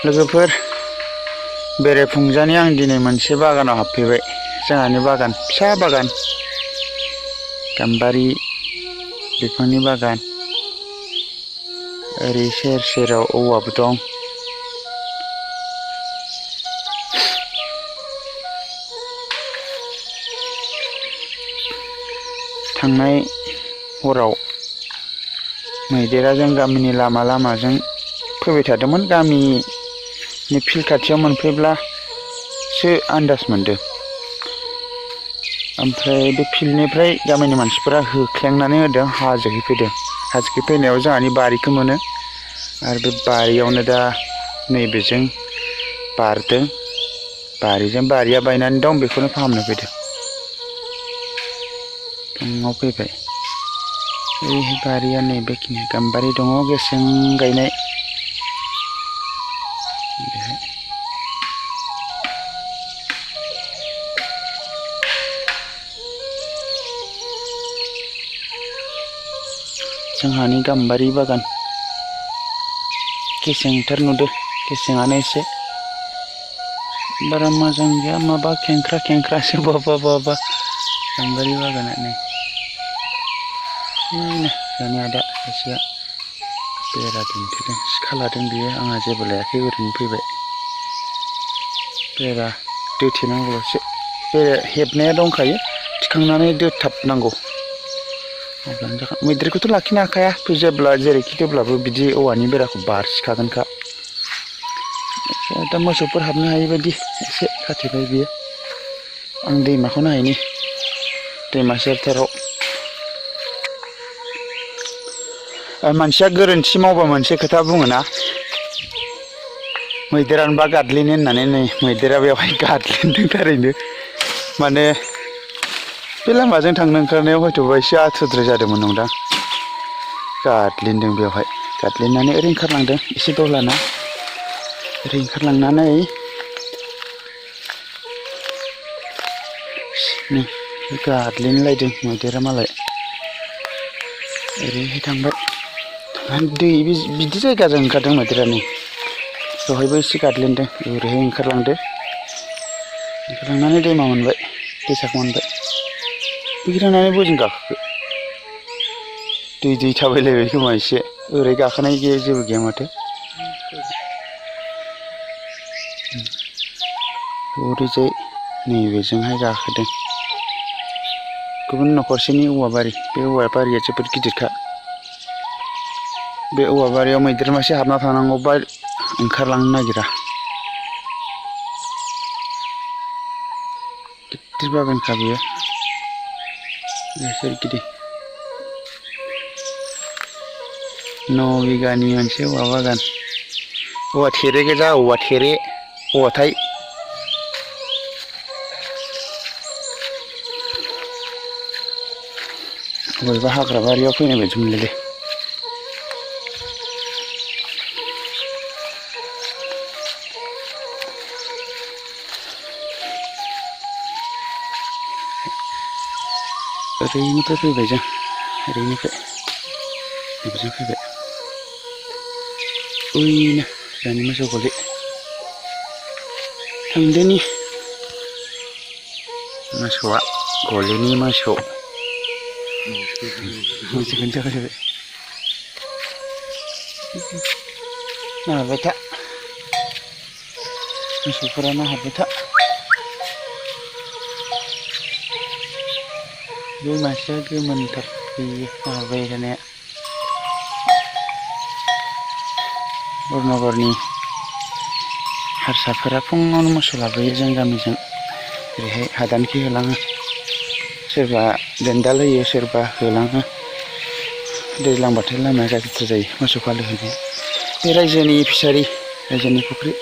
लोगोफोर बेरायफुंजानि आं दिनै मोनसे बागानाव हाबफैबाय। जोंहानि बागान, फिसा बागान, गाम्बारि बिफांनि बागान। ओरै सेर सेराव औवाबो दं। थांनाय हराव मैदेरा जों गामिनि लामाजों फैबाय थादोंमोन। गामिनि फिल्ड खाथियाव मोनफैब्लासो आन्दाज मोनदों। ओमफ्राय बे फिल्डनिफ्राय गामिनि मानसिफोरा होख्लेंनानै होदों, हाजोखै फैदों। हाजोखै फैनायाव जोंहानि बारिखौ मोनो आरो बे बारियावनो दा नैबेजों बारदों। बारिया बायनानै दं, बेखौनो फाहामनो फैदों। फुङाव फैबाय। ओइ बारिया नैबेखिनि गाम्बारि दङ गेसें गायनाय। बेहाय जोंहानि गाम्बारि बागान गेसेंथार नुदों। गेसेङानो एसे बारा मोजां गैया, माबा खेंख्रासो बबा गाम्बारि बागानानो। जोंहानि आदा सासेया बेरा दुमथेदों, सिखा लादों बियो। आंहा जेबो लायाखै, ओरैनो फैबाय। बेरा दोथेनांगौल'सो। बेरा हेबनाया दंखायो, थिखांनानै दोथाबनांगौ। अब्लानो जागोन। मैदेरखौथ' लाखिनो हाखाया, जेब्ला जेरैखि दोब्लाबो बिदि औवानि बेराखौ बारसिखागोनखा। दा मोसौफोर हाबनो हायि बायदि एसे खाथेबाय बियो। आं दैमाखौ नायहैनि, दैमा सेरथाराव। मानसिया गोरोन्थि मावबा मोनसे खोथा बुङोना, मैदेरानोबा गादलिनो होननानै। नै मैदेरा बेवहाय गादलिनदों थारैनो। माने बे लामाजों थांनो ओंखारनायाव हयथ'बा एसे आथुरद्राय जादोंमोन नंदां। गादलिनदों बेवहाय, गादलिननानै ओरै ओंखारलांदों। एसे दहलाना ओरै ओंखारलांनानै नै गादलिनलायदों मैदेरा मालाय। ओरैहाय थांबाय, बिदि जायगाजों ओंखारदों मैदेरा। नै बेवहायबो एसे गादलिनदों। ओरैहाय ओंखारलांनानै दैमा मोनबाय, दैसाखौ मोनबाय। फैग्रानानै बोजों गाखोखो? दै थाबायलायबाय खोमा एसे। ओरै गाखोनाय गैया, जेबो गैया माथो। ओरैजाय नैबेजोंहाय गाखोदों। गुबुन न'खरसेनि औवा बारि, बे औवा बारिया जोबोद गिदिरखा। बे औवा बारियाव मैदेर मासे हाबना थानांगौबा ओंखारलांनो नागिरा। गिदिर बागानखा बेयो, सोरगिदिं 9 बिगानि मोनसे औवा बागान। औवा थेरे गोजा, औवा थेरे, औवा थाय। बबेबा हाग्रा बारियाव फैनाय बायदि मोनलायलाय। ओरैनिफ्राय फैबाय जों, ओरैनिफ्राय नैबेजों फैबाय। ओइनो जोंहानि मोसौ गलि। थांदोनि मोसौआ, गलिनि मोसौ। मोसौखौनो जागायबाय। नाहरबाय था, मोसौफोरा नाहरबाय था। बे मासेया गोमोनथार, बेयो नाहरबाय थानाया। बरनगरनि हारसाफोरा फुङावनो मोसौ लाबोयो जों गामिजों। ओरैहाय हादानखि होलाङो। सोरबा दोनदाल होयो, सोरबा होलाङो। दैज्लांबाथाय लामाया गाज्रिथार जायो मोसौ हालुहैनो। बे रायजोनि फिसारि, रायजोनि फुख्रि।